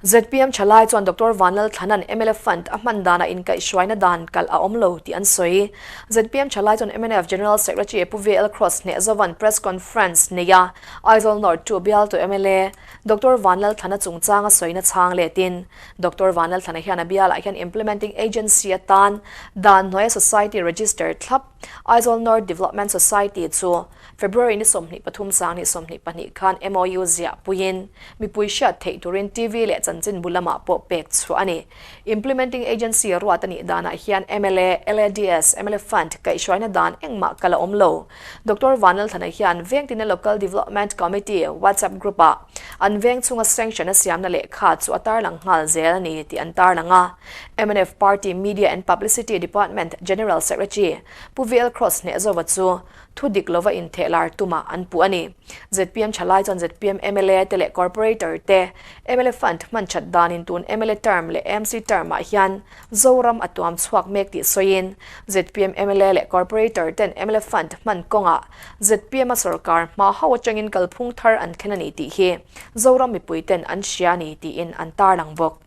ZPM thalai chuan Doctor Vanlalthlana'n mla Fund a hman danah inkaihhruaina dan kalh a awm lo tih an sawi. ZPM thalai chuan mnf General Secretary Pu VL Kross Hnehzova'n Press Conference nei a, Aizawl North 2 bialtu mla Doctor Vanlalthlana chungchanga sawina chhang letin Doctor Vanlalthlana hian a bialah hian Implementing Agency atan dan hnuaia Society register thlap Aizawl North Development Society chu February ni 23 2022 khan MOU ziah puiin mipui hriat theih turin TV leh chanchinbu lamah pawh pek chhuah a ni. Implementing Agency ruat a nih danah hian mla, LADS, mla Fund kaihhruaina dan engmah kal a awm lo. Doctor Vanlalthana hian Vengtina Local Development Committee WhatsApp group-ah an veng chhunga sanction a siamna lehkha chu a tarlang nghal zel a ni tih an tarlang a. Mnf Party Media and Publicity Department General Secretary Pu VL Kross Hnehzova chu Thu dik lova intheh lar tumah an puh a ni. Zpm thalai chuan zpm mla te leh corporator te mla fund hman that danin tun mla term leh mc term ah hian Zoram a tuam chhuak mek tih sawiin zpm mla leh corporator ten mla fund hman kawngah zpm a sorkar hma ho atangin kalphung thar an thlen a ni tih hi Zoram mipui ten an hria a ni tiin an tarlang bawk.